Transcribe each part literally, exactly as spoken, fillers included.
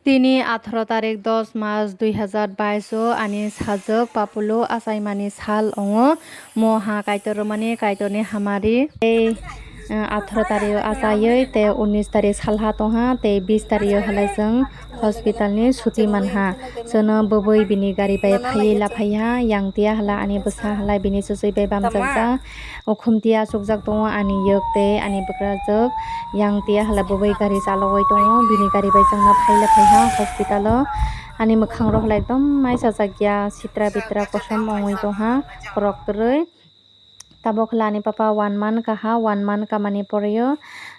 Tini atharo tarik dos mas dui hazar bais o ani sajwk Papulu achaimani sal wngo. Mo ha Kaitor rwmani Kaitorni hamari tei, eh, atharo tarik o achaiwi tei unis tarik salha tongha tei bis tarik o halai chwng hospital ni suti manha. Chwngno bwbwi bini gari bai phaiwi laphaiha, yang tiya hala ani bwsa halai bini chuchwi bai bamjakjak. Ukhum tiya chukjak tongo ani yok tei ani bwkrajwk. Yang tiya hala bwbwi gari chalogwi tongo, bini gari bai chwngno phaila phaiha hospital o. Ani mwkhang rok hala ekdom maichajak ya, sitra bitra kosom ongwi tongha, khorok kwrwi. Tabok hala ani papa one month kaha, one month kamani poreo,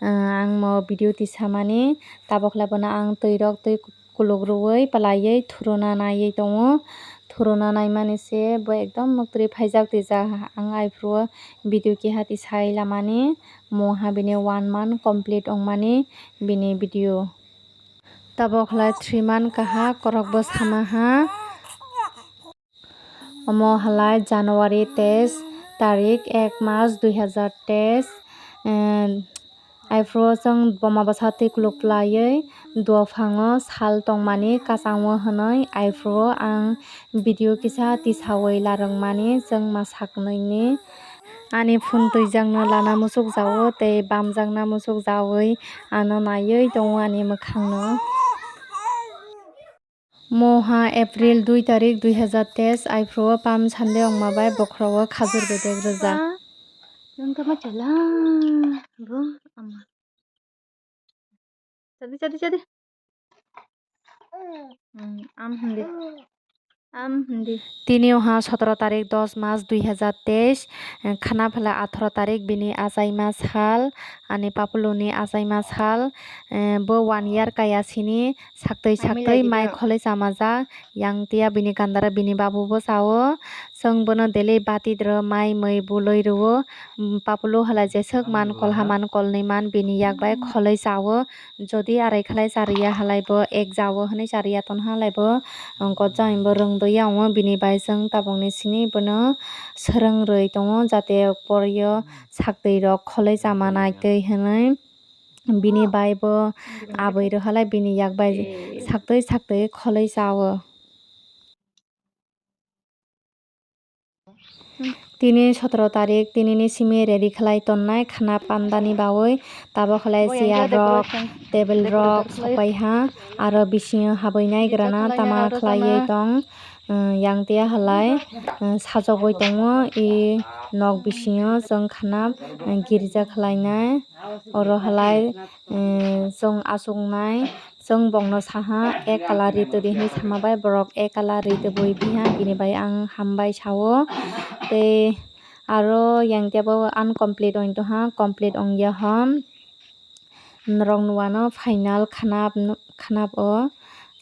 ah, ang mo video tisamani. Tabok hala bono ang twi rok twi kuluk rwui pwlaiwi thuruna naiwi tongo. Thuruna naimani se bo ekdom mwktwi phaijak twijak. Ang aifru o video keha tisai lamani, mungha bini one month complete wngmani bini video. Tabok khlai three month kaha, korokbo sama ha. Omo halai January teis tarik, ek mas dui hazar teis. Eh, aifru o chwng boma bwsa twi kuluk phlaiwi dophango sal tongmani kwchango hwnwi aifru o ang video kisa tisawi larwkmani chwng ma saknwini. Ani phone twijakno lana muchukjago tei bamjakna muchukjawi ano naiwi tongo ani mwkhangno. Moha April dui tarik dui hazar teis, aifru o Palm Sunday wngma bai bokhorok o khajur bedek rwjak. Nung tama chala. Bo ama. Chadi, chadi, chadi. Hmm, am hindi. Am hindi. Tini oha sotoro tarik dos mas dui hazar teis, eh, khana phala atharo tarik bini achaima sal, ani Papuluni achaima sal, eh, bo one year kaya sini. Saktwi saktwi mai kholwi chamajak, yang tiya bini gandara bini babu bo chao. Chwng bono daily bati dro mai mui bului rwo. Papulu hala jeswk man kolha man kolnwi man bini yak bai kholwi chao. Jodi arai khlai chariya halai bo ek jao hwnwi chariya tonha halai bo, um, gojang bo rwngdwi ya wngo bini bai chwng tabukni sini bono swrwng rwi tongo jate poriyo saktwi rok kholwi chama naitwi hwnwi. Bini bai bo aboi rw halai bini yak bai saktwi saktwi kholwi chao. Tini sotoro tarik, tinini simi ready khlai tonnai khana pandani bawi. Tabok khlai chair rok, table rok sopai ha, aro bisingo habwi nai grana tama khlaiwi tong. Yang tiya halai sajogwi tongo i nok bisingo chwng khana girja khlainai. Oro halai, eh, chwng achuknai, chwng bokno saha ek colour ri twdi hinwi sama bai borok ek colour ri twbwi phiya, bini bai ang hambai sao. Tei aro yang tebo uncomplete wng tongha, complete wngya hwn. Norok nuwano final khanap, khanap o.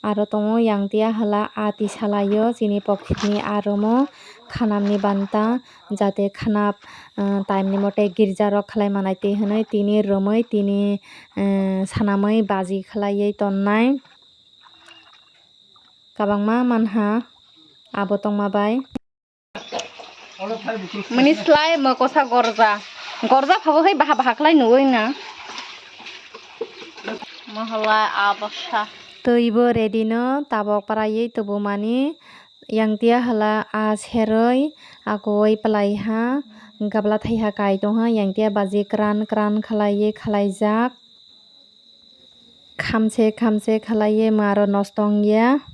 Aro tongo yang tiya hala a tisa laio chini pocket ni a room o khanam ni banta jate khanap, ah, time ni mote girja rok khlai manai twi hwnwi tini romwi tini, ah, sanamwi baji khlaiwi tonnai kwbangma manha abo tongma bai. Mini slai mo kosa gorja. Gorja phabo hai baha baha khlai nugwi na. Mahalai abasa. Twi bo ready no tabok paraiwi tubumani. Yang tiya hala a seroi akoi palai ha. Gabla thai ha kai tong ha. Yang tiya baji kran kran khlaiwi khlaijak. Khamse khamse khlaiwi maro nosto wngya.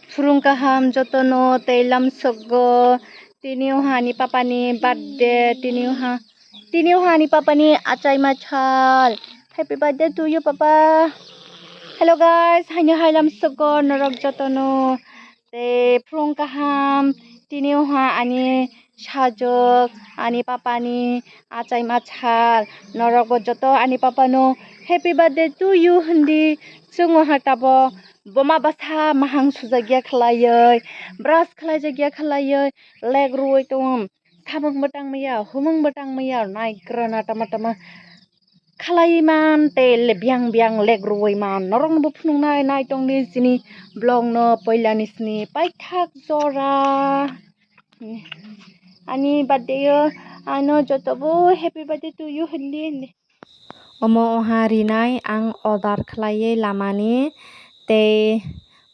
Phwrwng kaham jotono tei lamsogo. Tini o hani papani birthday, tini o ha, tini o hani papani achaima sal. Happy birthday to you, papa. Hello guys, haino hai lamsogo norok jotono. Tei phwrwng kaham, tini oha ani sajwk, ani papani achaima sal. Norokbo joto ani papano happy birthday to you hindi. Chwng oha tabo boma bwsa mahang sujakya khlaiwi, brush khlaijakya khlaiwi, lek rwui tongo. Samung bo tangmaya, humung bo tangmaya, naikrana tama tama. Khalai man tei le biang biang lek rwui man. Norokno bo phunuknai nai tongdi chini vlog no poila ni sini paithak jora. Ani birthday o ano joto bo happy birthday to you hindi hindi. Omo oha rinai ang order khlaiwi lamani Tei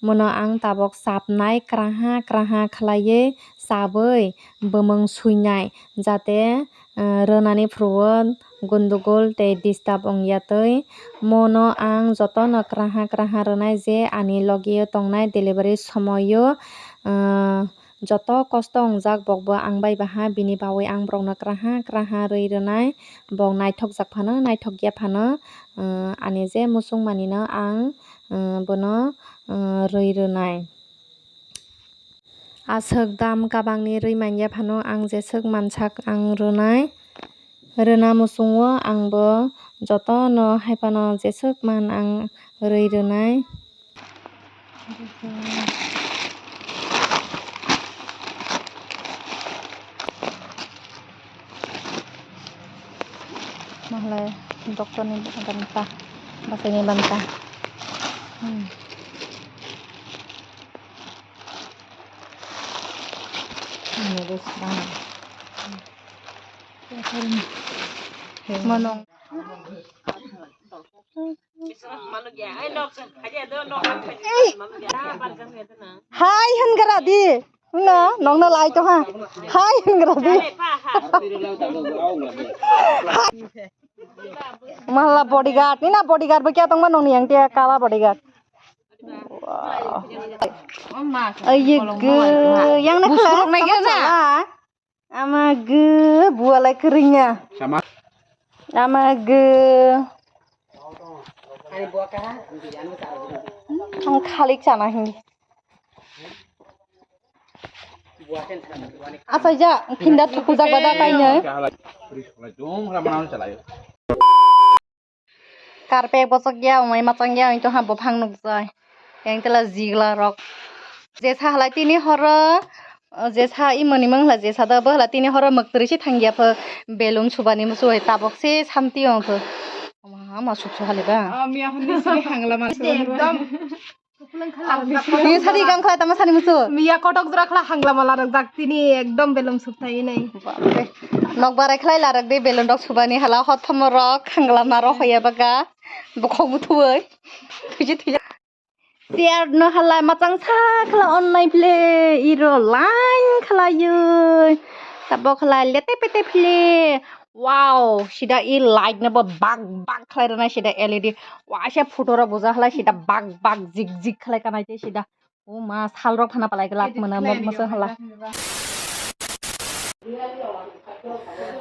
mono ang tabok chapnai, kwrangha kwrangha khlaiwi chabwi bumung suinai, jate, eh, rwnani phuru-o gundugul tei disturb wngya twi. Mono ang jotono kwrangha kwrangha rwnai, je ani logi-o tongnai delivery somoio, eh, joto kosto wngjak bokbo ang bai baha, bini bagwi ang borokno kwrangha kwrangha rwi rwnai, bok naithokjak phano naithokya phano, eh, ani je muchung manino ang, eh, bono, eh, rwi rwnai. Aswk dam kabangni rwi manya phano ang jeswk mansak ang rwnai. Rwna muchungo angbo jotono hai phano jeswk man ang rwi rwnai. Mahalai doctor ni banta, bwsai ni banta. Hmm. Manung. Hai hwngra di. No, nongno lai tongha. Hai hwngra di. Mahala bodyguard. Nina bodyguard bo kya tongma nongni yang tia kala bodyguard. Wow. Ayi ge, yang na khala. Ama gw bualai kwrwngya. Sama. Ama gw. Ang khalik chana hindi. Achaijak, phinda thukujak bada kainwi. Karpet bosok ya, umai machang ya, itu ha buphang nukjai. Yang tela jigla rok. Jesa halai tini horo, jesa imoni mangla jesa da bohla tini horo mwktwrwi se thangya pho belun subani musuwi tabok se samti ong pho. Ama ama suksu haliba. Ekdom. Ni sari gang khlai tama sani musu. Miya kotok jora khla hangla mala rok jak tini ekdom belun sukthai nai. Bapre. Nok barai khlai larok de belun rok subani hala hothom rok hangla maro hoya baga. Bukhok buthuwi. Thuji thuji. Chair no hala machang sa khala onnai phle iro line khlaiwi. Tabok khlai lete pete phle. Wow, sida i light no bo bak bak khlai rwnai sida L E D. Waisa photo rok buja khlai sida bak bak jik jik khlai kanai te sida. O ma sal rok phana palai glak mano mok moso hala.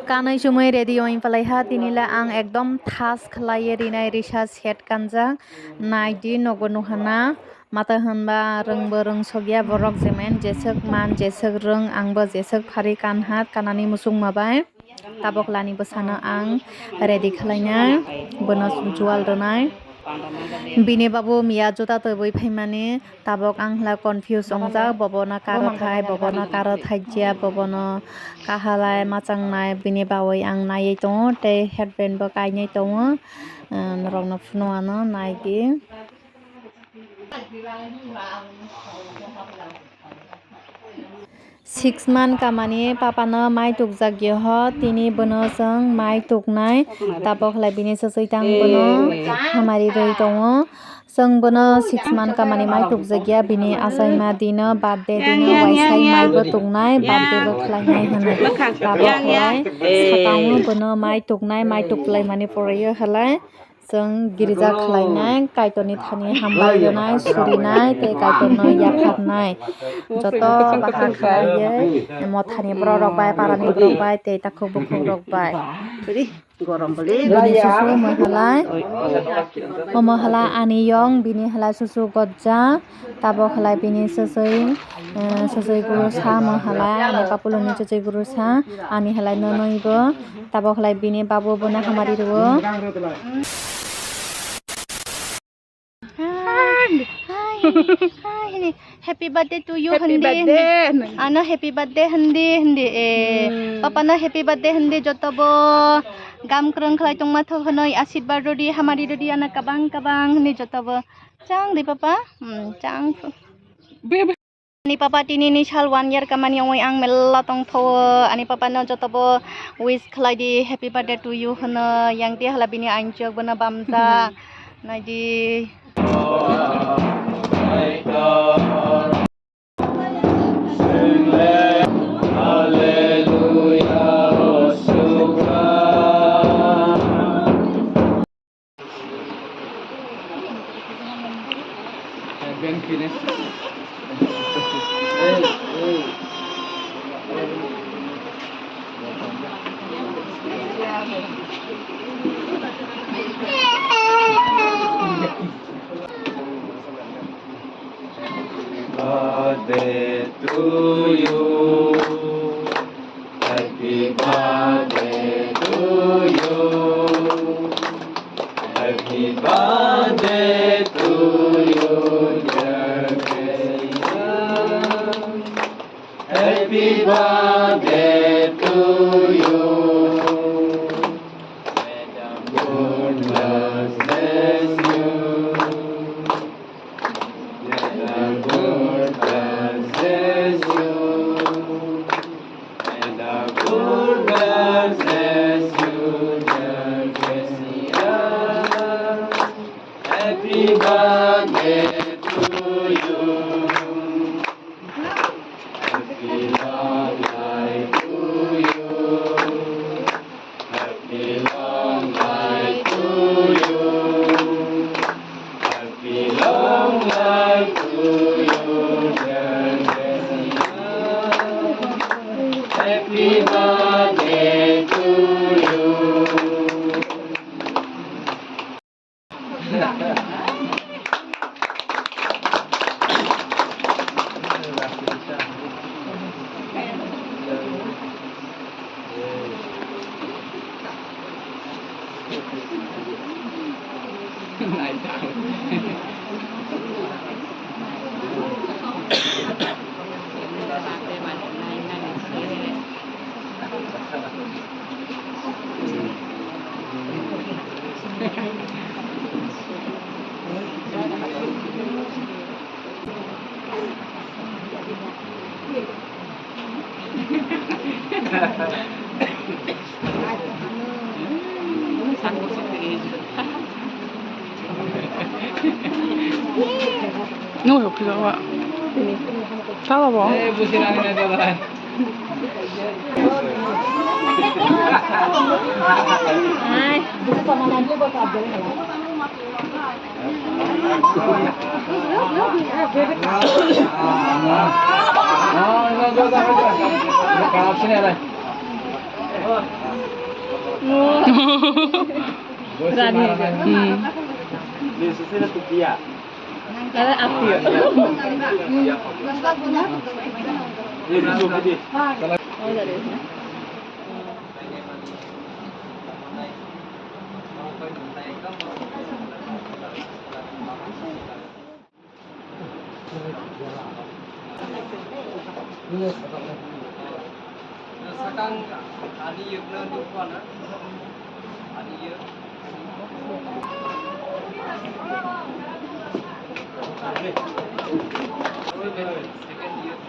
Kanai chumui ready oi palai ha, tini le ang ekdom thas khlai rinai risa set kanjak, nai di nogo nuhana, mata hwnba rwngbo rwngsokya borok jemen jeswk man jeswk rwng, angbo jeswk phari kanha, kanani muchungma bai tabok lani bwsano ang ready khlainai, bono jual rwnai. Bini babu miya juta tobwi phaimani. Tabok ang hla confuse wngjak, bobono karo thai, bobono karo thaijya, bobono kahalai machangnai, bini bagwi ang naiwi tongo, tei headband bo kainwi tongo, norokno phunukano naidi. Six month kamani papano mai tukjak yeho, tini bono chwng mai tuknai, tabok khlai bini swswi tang bono hamari rwi tongo. Chwng bono six month kamani mai tukjakya, bini achaima dino, birthday dino, waisai maibo tuknai, birthday bo khlainai hwnwi. Tabok khlai sakango bono mai tuknai, mai tuklaimani poroio halai chwng girja khlainai, Kaitorni thani hambai rwnai, surinai tei Kaitorno yapharnai. Joto bahai khlaiwi mothani borok rok bai, parani borok bai tei takhuk bukhuk rok bai. Bini susu omo halai, omo halai ani yong, bini halai susu gojja, tabok halai bini sosoi, eh, sosoi guru sa omo halai, ani papuloni sosoi guru sa, ani halai nonoi bo, tabok halai bini babu bono hamari rwo. Hai, hai, hai, hindi. Happy birthday to you, hindi, hindi. Ano happy birthday, hindi, hindi. Eh, papa no happy birthday, hindi, joto bo gam kwrwng khlai tongma thok hwnwi asirwad rwdi, hamari rwdi, ano kabang kabang, hindi, joto bo. Chang di, papa. Hmm, chang. Ani papa tini ni sal one year kamani ongwi ang mela tongthowo. Ani papa no joto bo wish khlai di, happy birthday to you hwno. Yang ti hala bini aichuk bono bamja. Nai di. Birthday to you. Happy birthday to you. Happy birthday to you, dear Gracia. Happy birthday to you. May the good Lord bless you. May the good Lord bless you. May the good Lord bless you, dear Gracia. Happy birthday to you. Happy long life to you. Happy long life to you. Happy long life to you, dear Jessica. Happy birthday to you. Nung hok phila wa. Tala bo. Rani. Hmm. Ada api. Sakang ani yukna nukwana. Ani yuk. Second yuk.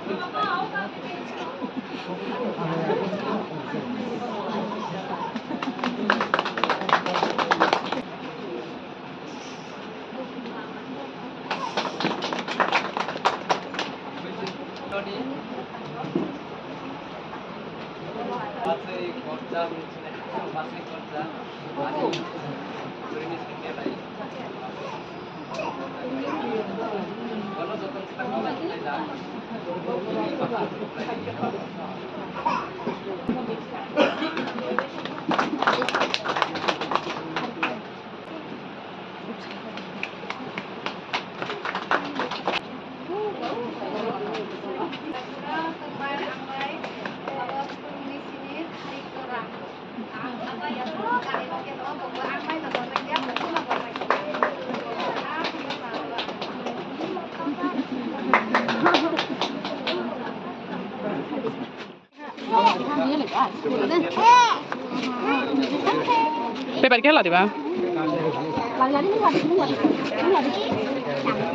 Paper kela diba?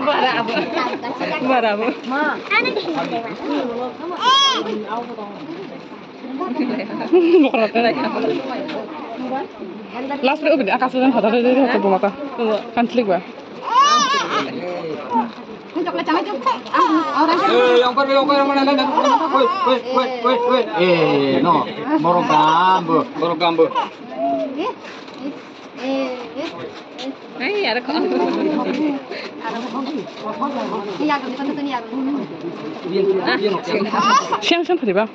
Barabo. Barabo. Last re ubini akasu jan hada hada hada bumata. Kan klik ba. Eh, yang pada, yang pada, mana, mana, mana, woi, woi, woi, woi, woi. Eh, no, borok gambo, borok gambo. Ai, ada kok. Siang, siang, tadi, Bang.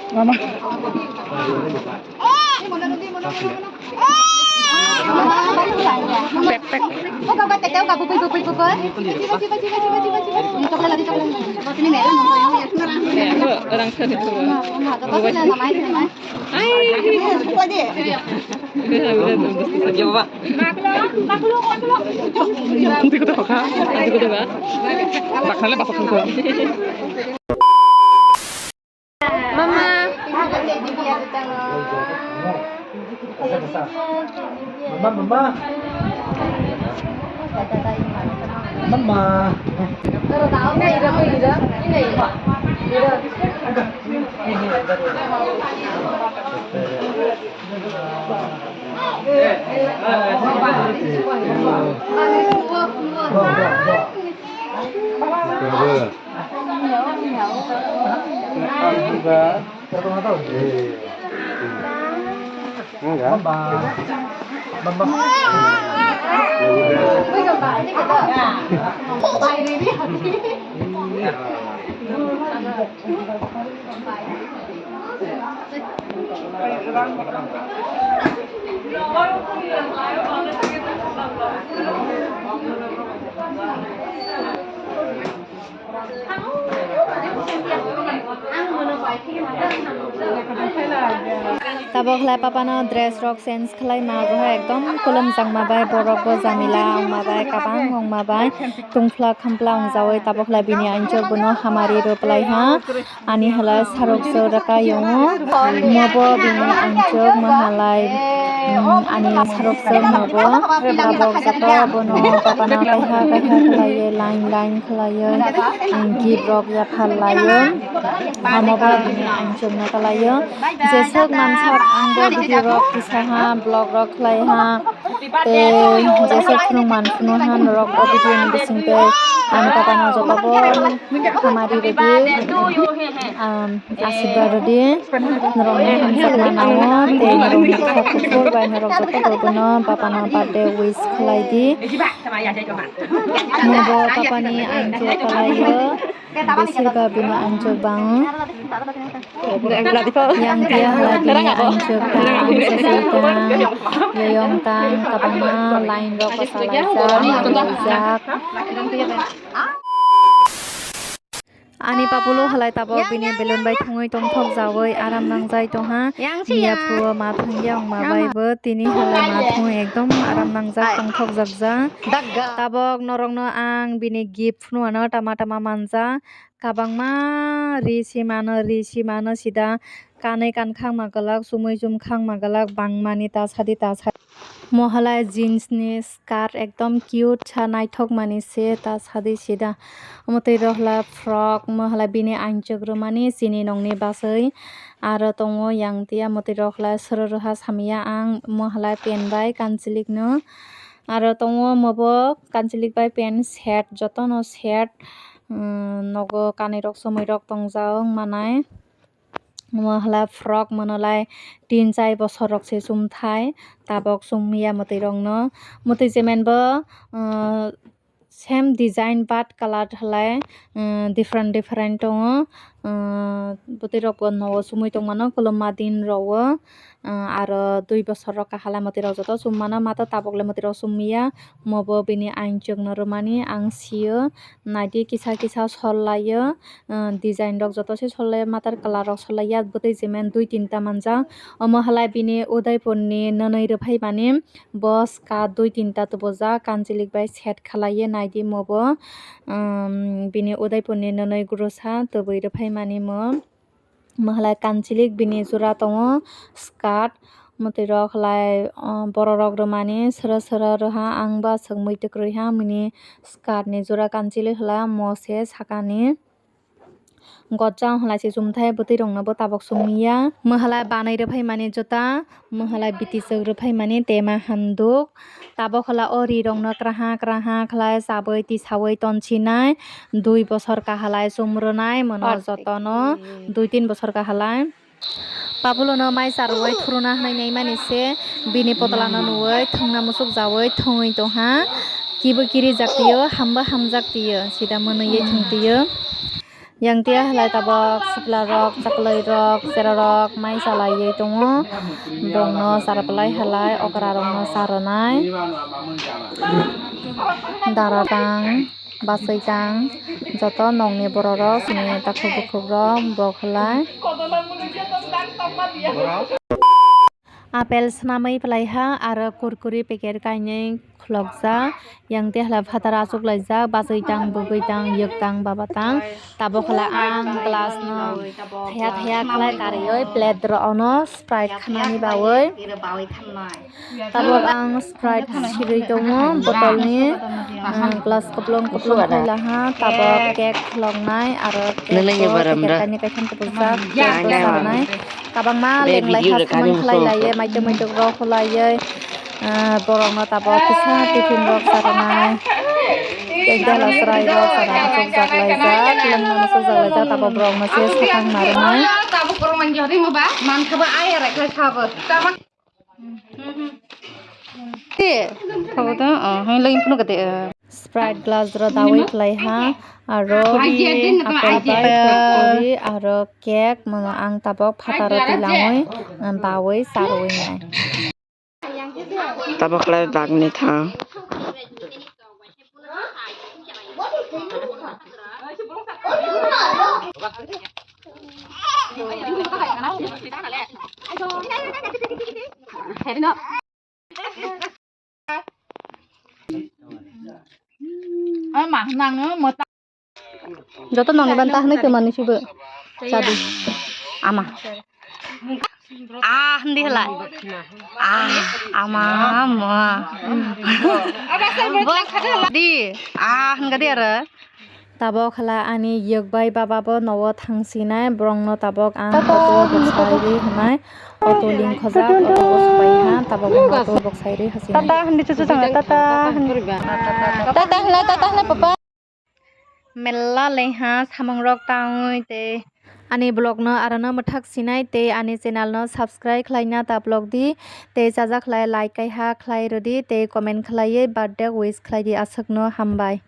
Mama. Pek, pek. Orang tadi tuh. Ai. Oke, Baba. Nanti kita pakai. Nanti kita, Baba. Pakai lah, pakai. Mama. Mama, mama. Mama. Tabok khlai papano dress rok change khlai ma, boha ekdom kolom jakma bai, borok bo jamila wngma bai, kabang wngma bai, tungphla khampla wngjawi tabok khlai bini anchor bono hamari rw plai ha. Ani halai sarok se rwka yongo, mobo bini anchuk mahalai, mm, ani sarok se mobo tabok joto bono papana kaiha kaiha khlaiwi line line khlaiwi, mm, gift rok yaphar laio, amo bo bini anchuk no kalaio. Jeswk mansak ang bo video rok kisa ha, vlog rok khlai ha. Tei jeswk phunuk man phunuk ha norok o video ni bising tei ani papa no joto bo hamari rwdi, um, asirwad rwdi, norok ni hamjakma nango tei norok ni kha kuphur bai norok joto bo bono papa no birthday wish khlai di. Mo bo papa ni anchuk kalaio. Besir ba bini anchuk bang. Yang tia halai bini anchuk tang, sasai tang, yoyong tang, kabangma line rok bwsa laijak, laijak. Ani papulu halai tabok bini belun bai thungwi tongthok jawi aram nangjai tongha. Miya phuo ma thungya wngma bai bo tini halai ma thung ekdom aram nangjak tongthok jakja. Tabok norokno ang bini gift phunukno tama tama manja. Kabangma ri si mano, ri si mano sida kanwi kankhang ma glak, chumui chumkhang ma glak, bangmani ta sadi ta sadi. Mohalai jeans ni skirt ekdom cute sa naithok mani se ta sadi sida. Omo twi rok hala frock, mohalai bini anchuk rwmani chini nokni bwsai aro tongo yang tia mwtwi rok hala soro rwha samya ang mohalai pen bai kanchilik no. Aro tongo omo bo kanchilik bai pen set jotono set. Nogo kanwi rok chumui rok tongjak manai. Omo hala frock mono lai tin char bosor rok se chumthai tabok chumya mwtwi rok no. Mwtwi cement bo same design but colour halai different different tongo. Bwtwi rok bo nogo chumui tongmano kwlwma din rogo. Aro dui bosor rok kaha lai mwtwi rok joto chum mano, mata tabok le mwtwi rok chum ya. Omo bo bini anchuk no rwmani ang sio, naidi kisa kisa sol laio. Design rok joto se sol laio, matar colour rok sol laio, bwtwi cement dui tinta manjak. Omo halai bini Udaipur ni nwnwi rwphai mani bo skirt dui tinta tubujak, kanchilik bai set khalaiwi naidi omo bo. Bini Udaipur ni nwnwi gwrwsa tubui rwphai mani omo. Omo halai kanchilik bini jora tongo skirt, mwtwi rok halai borok rok rwmani sero sero rwha, ang bo aswk muitu kwrwi ha bini skirt ni jora kanchilik hala omo se sakani. Gotjang halai se chumthai bwtwi rokno bo tabok sumya. Mwhalai banai rwphai mani juta, mwhalai biti chwk rwphai mani tema handuk. Tabok hala o ri rokno kraha kraha khlai chabwi tisawi tonsinai. Dui bosor kahalai chumrwnai mono jotono, dui tin bosor kahalai. Pabulono mai charwui thuruna hwnwi naimani se bini potlano nuwi thwngna muchukjawi thwngwi tongha. Kibo kirijak tio, hambo hamjak tio, sida mwnwi thwng tio. Yang tia halai tabok sikla rok, chaklai rok, chera rok mai chalaiwi tongo. Bongno chara plai halai okra rokno charonai. Dara tang, bachai tang, joto nokni borok rok chini takhuk bukhuk rok bok halai. Apple swnamwi phlaiha aro kurkuri packet kainwi khulokjak, yang tei hala phataro achuklaijak, bachwi tang, bwgwi tang, yek tang, baba tang. Tabok hala ang glass no thaya thaya khlai kariwi plate rok ono Sprite khanani bawi. Tabok ang Sprite sirwi tongo botolni, ah, glass koplong koplong khlai laha, tabok cake khuloknai aro cake bo packet kainwi kaitham kubujak, cake bo sarnai. Kabangma lenglai ha samung khlai laiye, maituk maituk rok khulaiye, ah, borokno tabok kisa tiffin rok charanai. Cake dela chwrai rok chara chukjak laijak, lengmano chukjak laijak, tabok borokno se sakang narwknai. Tabuk kormo manjari mo ba, man khaba ai arai khlai sabo. Tama. Te, khabo to, oh, hai lagi phunu kate, eh. Sprite glass ro dawi khlai ha, aro apple bai kurkuri, aro cake, mono ang tabok phataro tilangwi, um, bawi charwi nai. Tabok lai dagni thang. Joto nokni ban ta hwnwi twmani sibo. Chadi. Ama. Ah, hindi hala. Ah, ama, ama. Di. Ah, hingga di aro. Tabok hala ani yek bai baba bo nogo thangsinai, borokno tabok ang auto boksai ri hwnai, auto link khojak, auto bo supai ha, tabok ang auto boksai ri hasinai. Tata hindi chuchu chang, tata hindi. Tata hala, tata hala, papa. Mela leha samung rok tangwi tei ani vlog no arono mwthak sinai tei ani channel no subscribe khlaina ta vlog di tei chajak khlai like kaiha khlai rwdi tei comment khlaiwi birthday wish khlai di aswkno hambai.